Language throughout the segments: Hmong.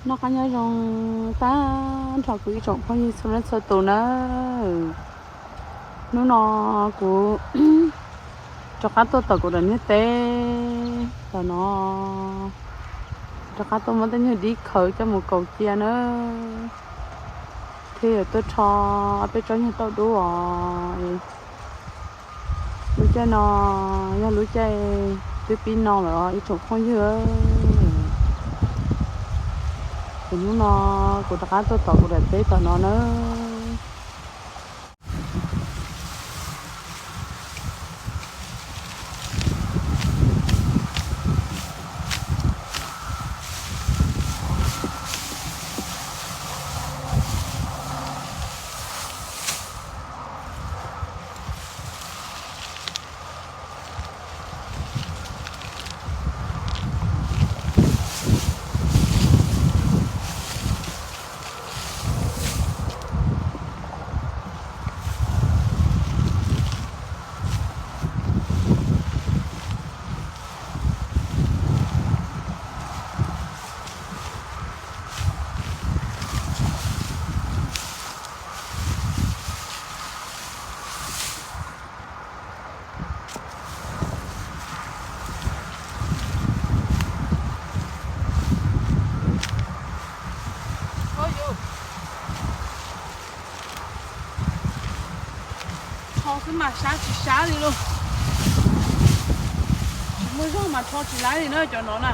Noj qab nyob zoo tag nrho kuv ib tsoom phooj ywg txhua leej txhua tus nawb. Hnub no kuv rov qab tuaj tom kuv daim niag teb tom no, rov qab tuaj muab tej nyuag dib khaws coj mus kaus cia nawb, thiab yuav tuaj rho ob peb tsob nyuag tauj dub os. Lub caij no yog lub caij twb pib no lawm os ib tsoom phooj ywg. Ces hnub no kuv rov qab tuaj tom kuv daim teb tom no nawb. Rho xwb mas sab tsis sab li lauj. Tsis muaj zog mas rho tsis laib li na cov no na.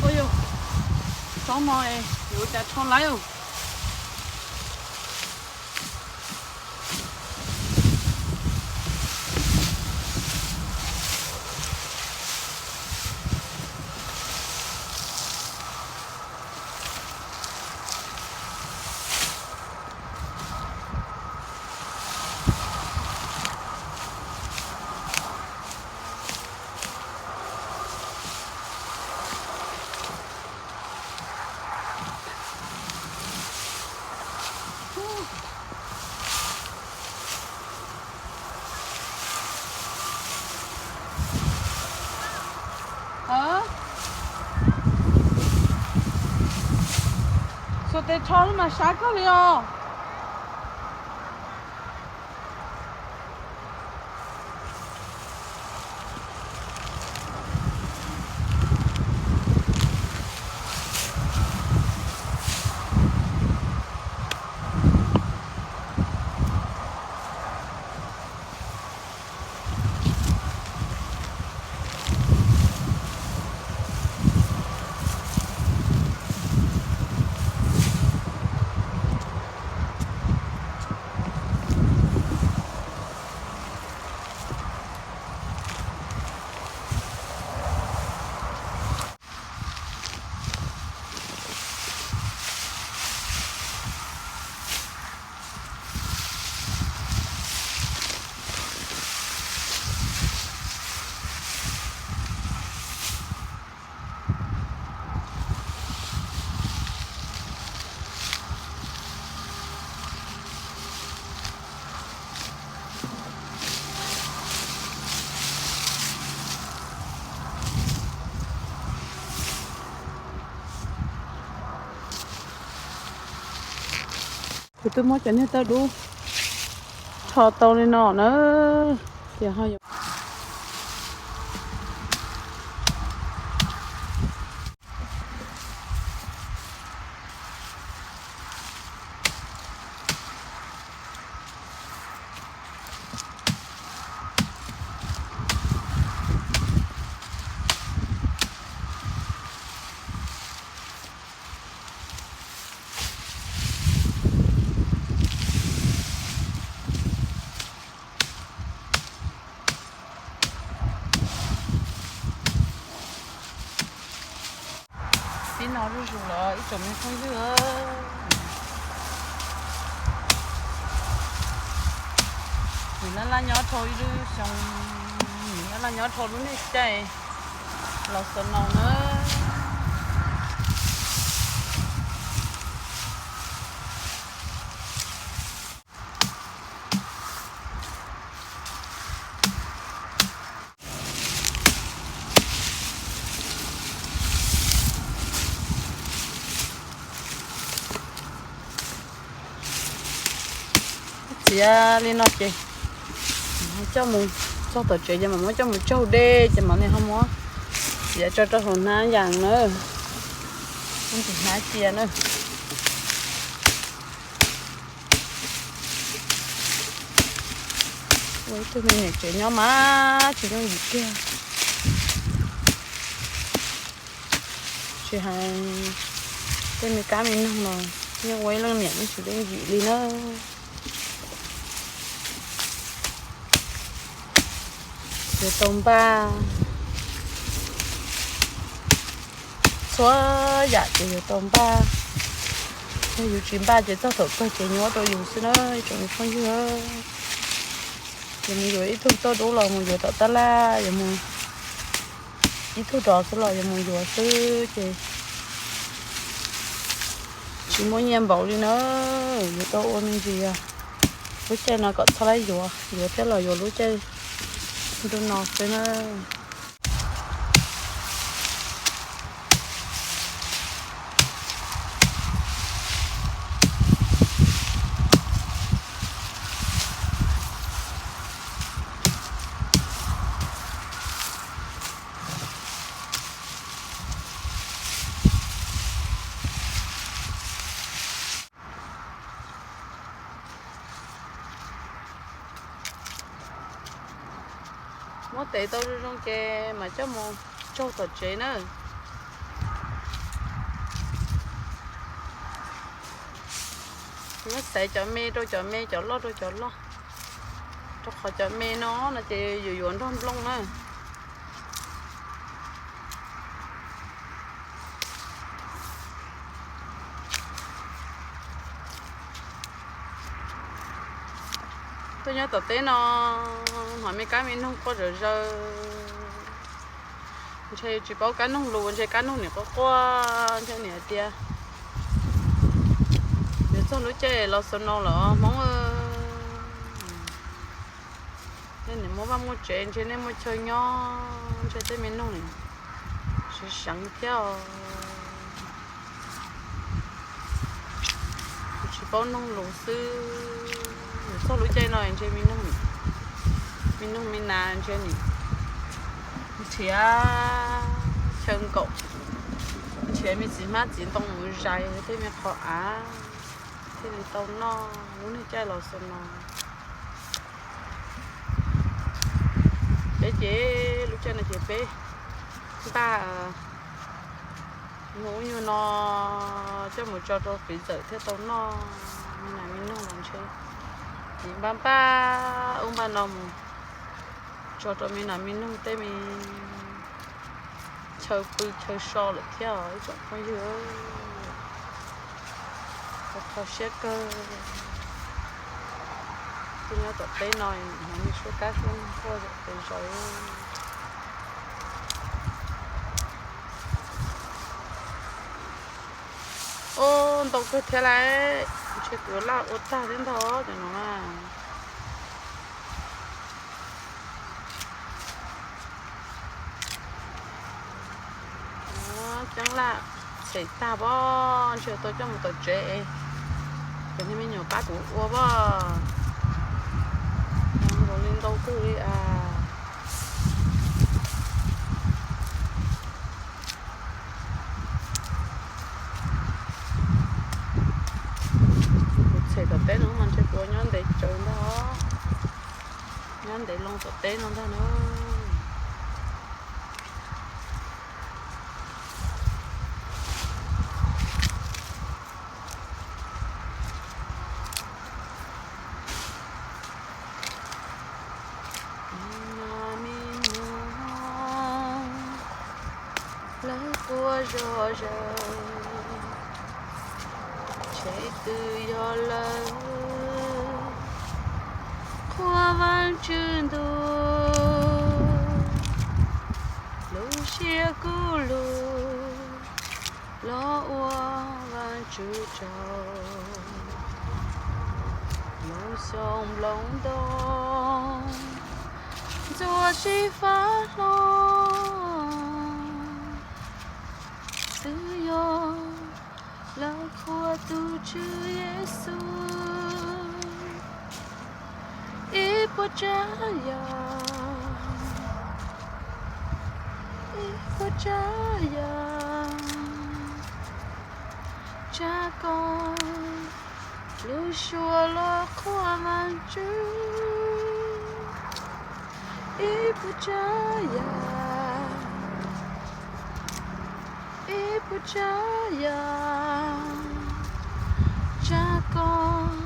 Ua yog tsob no yuav ua cas rho laib os. Xuas tes rho mas sab kawg li os. Kuv twb muab cov niag tawj dub rho tau li no na, ces ho yuav Pib no zuj zus los ib tsoom me phooj ywg. Nws laj laj nyob rau ib lub xyoo, nws laj laj nyob rau lub niag caij los snow na. txiav li no ces coj mus txog tom tsev ces mam muab coj mus tsaug dej ces mam li ho muab txiav tso rau hauv hnab yas na. Muab tus hnab cia na. Ua ib tug me niam tsev nyob mas tsis yooj yim kiag. Tsis hais tej me kab me noog los yeej ua ib leej niam yeej tsis yooj yim li na. Yuav tau npaj, txhua yam ces yuav tau npaj. Yog yus tsis npaj ces txog thaum kawg ces nyuaj rau yus xwb na ib tsoom me phooj ywg. Yuav mus yuav ib tug tauj dub los mus yuav tom tab laj, yuav mus ib tug rov xwb los yuav mus yuav xwb ces tsis muaj nyiaj npaum li na. Yuav tau ua me ntsis lub caij no kom txhob laib yuav, yuav thiab los yuav lub caij ntuj no xwb na. Muab tev tau zoo zoo ces mam coj mus tsaug tom tsev na. Muab xaiv cov me rau cov me, cov loj rau cov loj, rau qhov cov me no no ces yuav yuav nrog nplooj na. Tuaj nyob tom teb no hnov me kab me noog quaj zom zaws. Ntshe tsis paub kab noog lus, ntshe kab noog nim quaj quaj, ntshe nim hais tias yuav txog lub caij los xaus no lawm Hmoob. Nej nim muaj vaj muaj tsev, ntshe nej muaj chaw nyob, ntshe tej me noog nim seev seev thiab os. Kuv tsis paub noog lus xwb, txog lub caij no ntshe me noog, me noog me nas ntshe nim nrhiav chaw nkaum, nrhiav me txiv hmab txiv ntoo mus zais tej me qhov av thiaj li tau noj lub niag caij los xaus no. Peb ces lub caij no ces peb npaj nyuag ub nyuag no coj mus tso rau fiv txawm thiaj tau noj me nas me noog los ntshe nim npaj npaj ub npaj no mus tso rau me nas me noog tej me chaw pw chaw so lawm thiab os ib tsoom phooj ywg. Kho siab kawg. Tuaj nyob tom teb no hnov me suab kab suab noog quaj zom zaws. Ub, ntau kawg thiab lauj, ntshe kuv laj ua tag thiab ntag cov no na. Ceeb laj txhem tag pob, ntshe tau coj mus tom tsev es cov niag me nyuam pab kuv ua pob. Nkaus li ntau kawg li as. Kuv txhem tom teb no mas ntshe kuv nyob ntev tsawv ntag, nyob ntev loo tom teb no ntag na. Me nas me noog lawv quaj zom zaws, ntshe twb yog lawv qhuas Vaajtswv ntuj, lub siab kub lug los ua Vaajtswv tsaug. Lub xyoo nplooj ntoo ntxuav sib fab hlo, twb yog lawv qhuas tus Tswv Yexus. Puas tsav yog, ib puas tsav yog, tsa koj lub suab los qhuas Vaajtswv. Ib puas tsav yog, ib puas tsav yog, tsa koj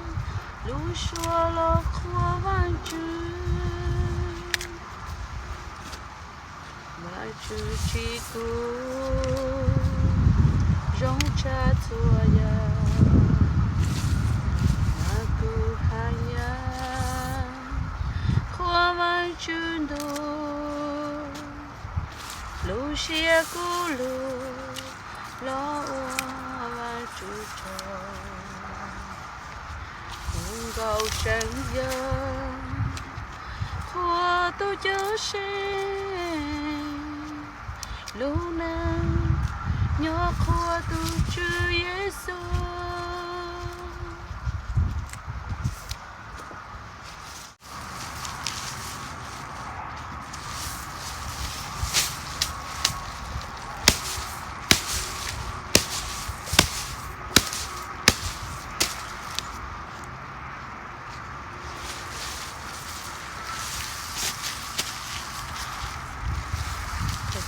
lub suab los qhuas Vaajtswv. Vaajtswv tsim kuv zoo tshaj txhua yam, mas kuv haj yam qhuas Vaajtswv ntuj. Lub siab kuv lug los ua Vaajtswv tsaug, kuv nkaus seev yog qhuas tus Cawm Seej, lub neej nyob qhuas tus Tswv Yexus.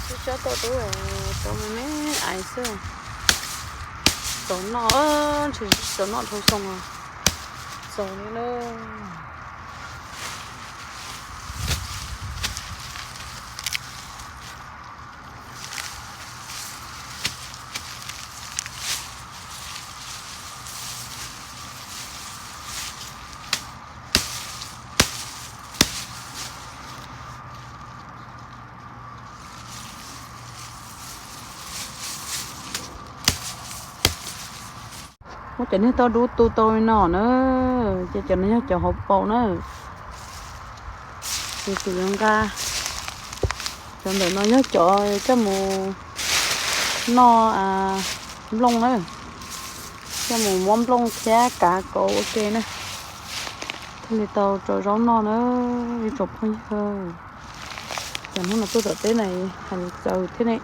Tsis tsob tauj dub, tau me me ais xwb. Txaus noj, ntshe tsis txaus noj dhau xyoo os. Txaus li na. Muab cov niag tauj dub tu tau li no na, ces cov no yog cov hauv paus na. Ces kuv yuav nqa cov ntawm no yog cov coj mus noj nplooj na, coj mus muab nplooj thiab kav kauv ua ke na, thiaj li tau rau zaub noj na ib tsoom phooj ywg. Cas hnub no tuaj tom teb na hais lus txawv thiab ne.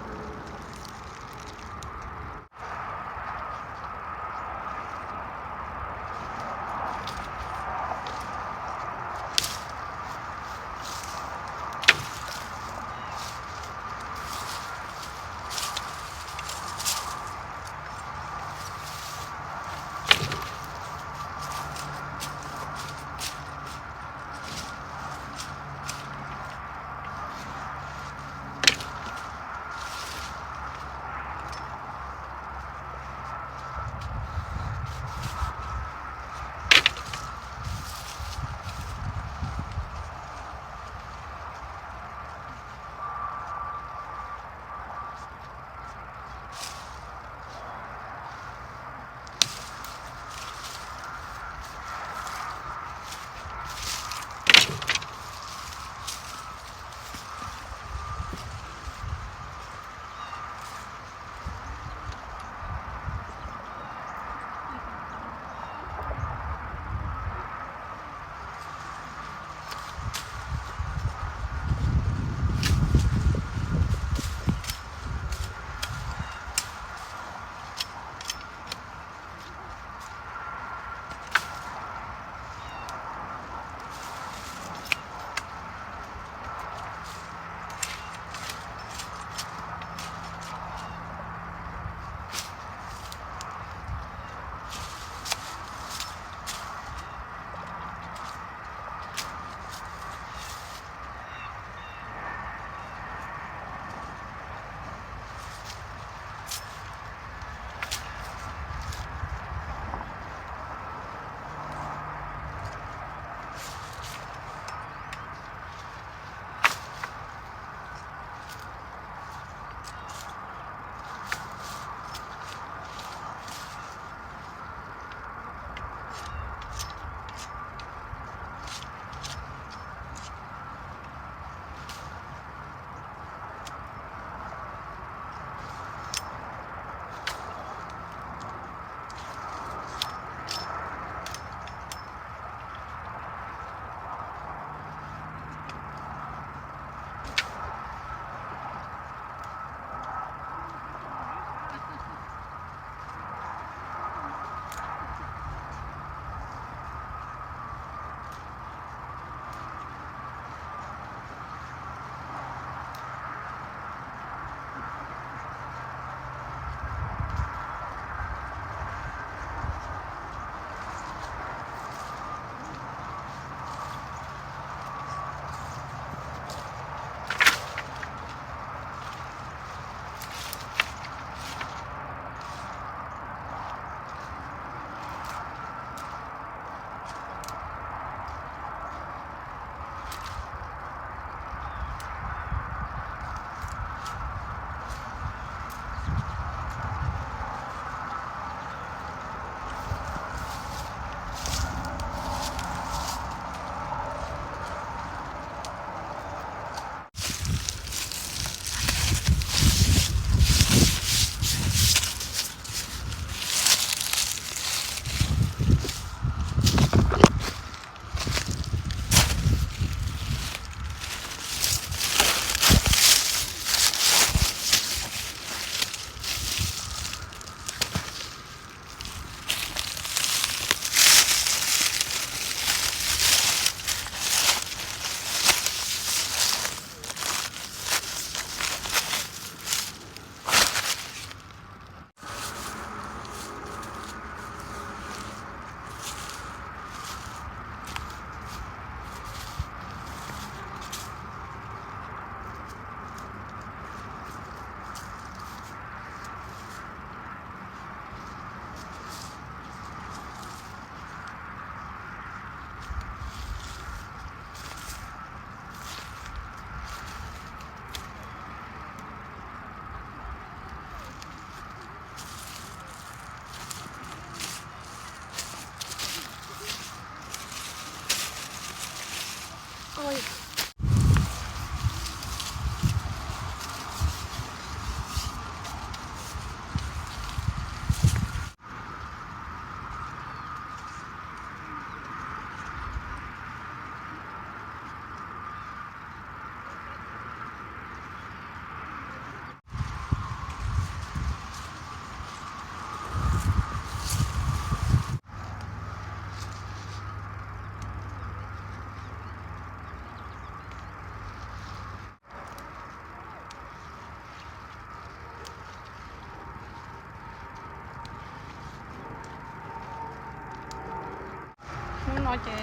Hnub no ces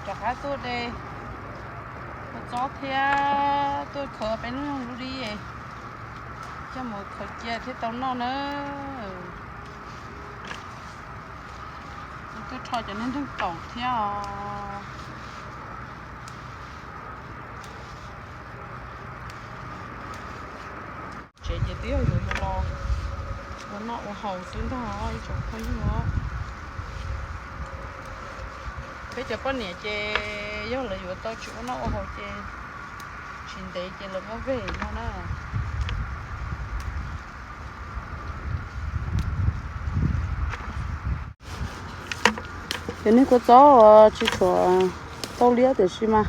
rov qab tuaj de kua txob thiab tuaj khaws peb lub dib coj mus khaws cia thiaj tau noj na. Tuaj rho cov niag neeg taum thiab os. Tsev ces twb yog yuav mus los ua noj ua haus xwb ntag os ib tsoom phooj ywg. Peb cov poj niam ces yog lawv yuav tau tsis ua noj ua haus ces tsis ntev ces lawv muab vej no na. Cov niag kua txob uas tsis tshua tau liab tiam sis mas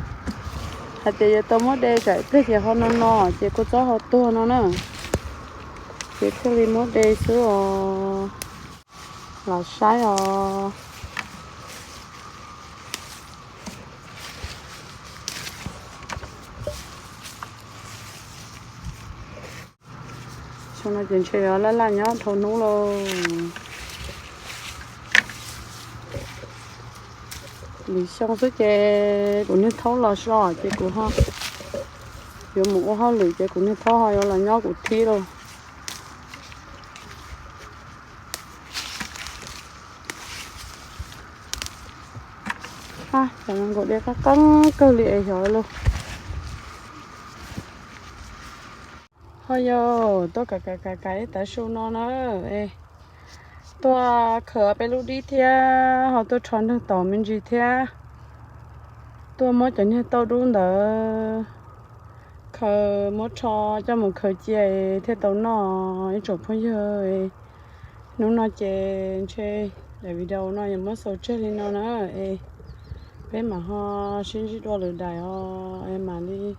hais tias yuav tau muab de tsam pliag ces ho no no ces kua txob ho tuag no na. Ces thiaj li muab de xwb os. Los saib os. Xyoo no ces ntshe yuav laj laj nyob dhau hnub lauj. Lwm xyoo xwb ces kuv niag thaub los so ces kuv ho yuav mus ua hauj lwm ces kuv niag thaub ho yuav los nyob kuv thib lauj. Cov nkaus dej qab qeeb kawg li es xyov lauj. Ho yog tuaj kav kav kav ib tav su no na, tuaj khaws peb lub dib thiab ho tuaj rho neeg taum me ntsis thiab, tuaj muab cov niag tauj dub ntawd khaws muab rho coj mus khaws cia thiaj tau noj ib tsoom phooj ywg. Hnub no ces ntshe daim video no yuav muab xaus tseg li no na, es peb mam ho sib ntsib dua lwm daim os, es mam li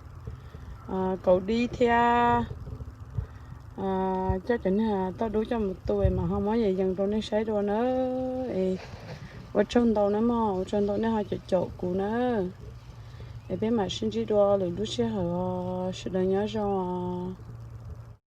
kaus dib thiab coj cov niag tauj dub coj mus tu es mam ho muab yees yees rau nej saib dua na. Es ua tsaug ntau na mog, ua tsaug ntau nej ho caum caum kuv na. Es peb mam sib ntsib dua lwm lub sij hawm os, sawv daws nyob zoo os.